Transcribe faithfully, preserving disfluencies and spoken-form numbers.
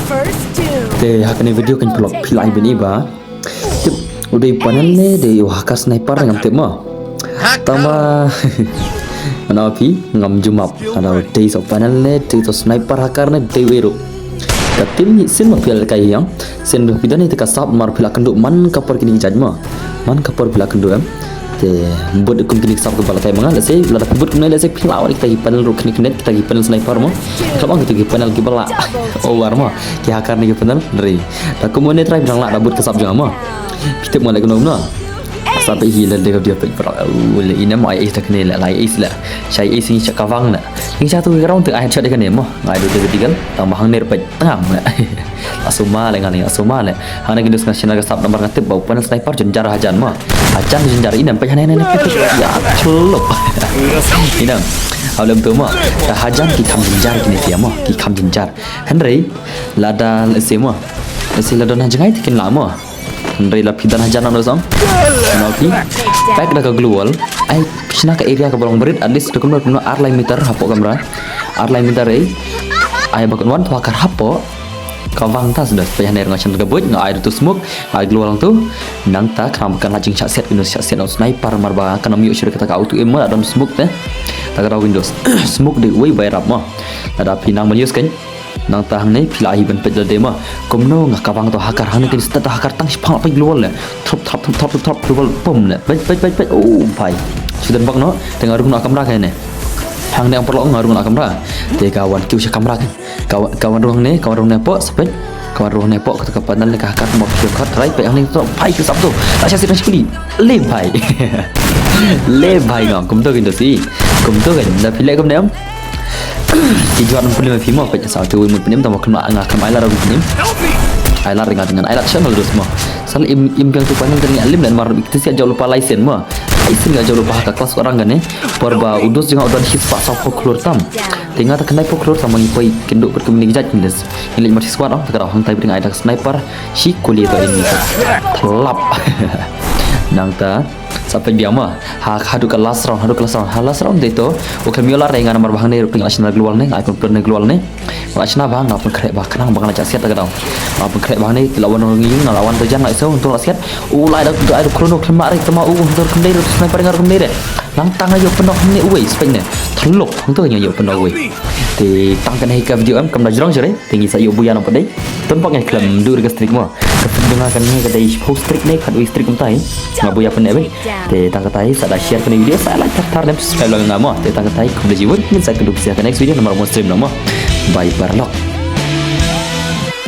First doom. Te ha kane video kan pynlong phi lah ai bynta ba tip u dei panel ne dei u hacker sniper ngam tip mo. Tang ba mana phi ngam jumap. Ada dei so panel ne dei so sniper hacker ne dei u eru. Ka tim ni sin ma phi la kai yang sin ba phi don ita ka sap mar phi la kynduh man ka por kini jaj mo. Man ka por phi la kynduh em. Te bud kum kini sap ka ba la kai manga lehse lada phi bud kum ne lehse phi la wan kita ki panel ruh kini kini kita ki panel sniper mo. Ka bang kita ki panel ki ba la over mo. Ki hacker ni ki panel ri. Da kum ne try bilang la da bud ka sap jong mo. Phi tip mo le kno no. Sa pe hi le de ka dia pe pra u le ina mo ai ace da kene le lai ace le. Shai ace ngi cha ka wang le. Ngi cha tu ka rong te ai cha de kene mo. Ngai du te ka digal. Tang ma hang ner pe tang le. Asuma le ngai asuma le. Hana ki dus nga sina ka sap nambar nga tip ba u panel sniper jun jar hajan mo. Hajan jun jar ina pe hana ne ne pe ya chlop. Ina. Aw lem tu mo. Ka hajan ki kham jun jar kini sia mo. Ki kham jun jar. Hynrei lada lehse mo. Lehse lada na jngai te kin la mo. Hynrei la phi don hajan na song. Na phi. Pack da ka glue wall. Ai pishna ka area ka ba long berit at least da kumno kumno ar lai meter hapoh kamra. Ar lai meter ei. Ai ba kun wan thwa kar hapoh. Ka wang ta sudah payah ner nga chan ka buit nga ai tu smoke. Ai glue wall tu. Nangta khnang ba kan la jingshah siat kino shah siat na sniper mar ba kan ym ïoh shuh kata ka auto aim mo don smoke te. Ta ka daw windows. Smoke dei uwei ba ïarap mo. Lada phi nang ban use kan. Nangta hangne phi la hi ban peit la dei ma. Kumno nga ka wang to hacker hangne kin start to hacker tang shipang peit global le. Throp throp throp throp throp global pum le. Peit peit peit peit. Oh bai. Sudan bak no. Te nga rung na kamra ka ne. Hangne ang paralok nga rung na kamra. Te ka wan kiew sha kamra kan. Ka wa- ka wan rung hangne ka wan rung ne po sepeit. Ka wan rung ne po kata ka panel ne ka hacker mo phi khat rai peit hangne to bai ka sap to. Ta sha sit na shikuli. Le bai. Le bai ngam kumto kin to si. Kumto kan da phi le kumne am. Ki jwat nang pynlem phi mo peit sa te wei mut pynlem tang ba khlem nga khlem ai lad pynlem. Ai lad ringa dengan ai lad shan dos mo. Sal im im biang tu panel tang lim dan mar ti sia jauh lupa license mo. License nga jauh lupa ka kelas orang kan eh. Por ba u dos jong nga u don his pa sa pok klur tam. Te nga ta khnai pok klur tam ngi poi kynduh put kumni jat ngi les. Ngi leit mar si squad ong ta ka dau hang tai bring ai da sniper. Shi kuli to ini. Thlap. Nangta. Sa peit biang ma. Ha haduh ka last round, haduh ka last round. Ha last round dei to. U khlem ïoh lad re nga namar ba hangne ruh pynlashna global ne, nga ai pynplot ne global ne. Lashna ba nga pynkhreh ba khnang ba nga la jah siat ta ka daw. Nga pynkhreh ba hangne la wan ngi nga la wan to jan nga iso untung la siat. U lai da ai da chrono khlem ma re tama u hunter khlem dei re sniper nga khlem dei re. Nang tang ayo pynok hangne uwei spek ne. Thlop hangto nga ayo pynok uwei. Te tang kane ka video em kam da jrong jere. Te ngi sa ïoh buya nang pat dei. Ton pat ngai khlem du re ka streak mo. Ka streak nga kan ngai ka dei shiphew streak ne khatwei streak kumtai. Nga buya pynne beit. Te tang katai sa da share kane video sa like thar thar lem subscribe lang nga mo. Te tang katai khublei jiwut ngin sa kynduh pisa ka next video namar mo stream lang mo. Bye paralok.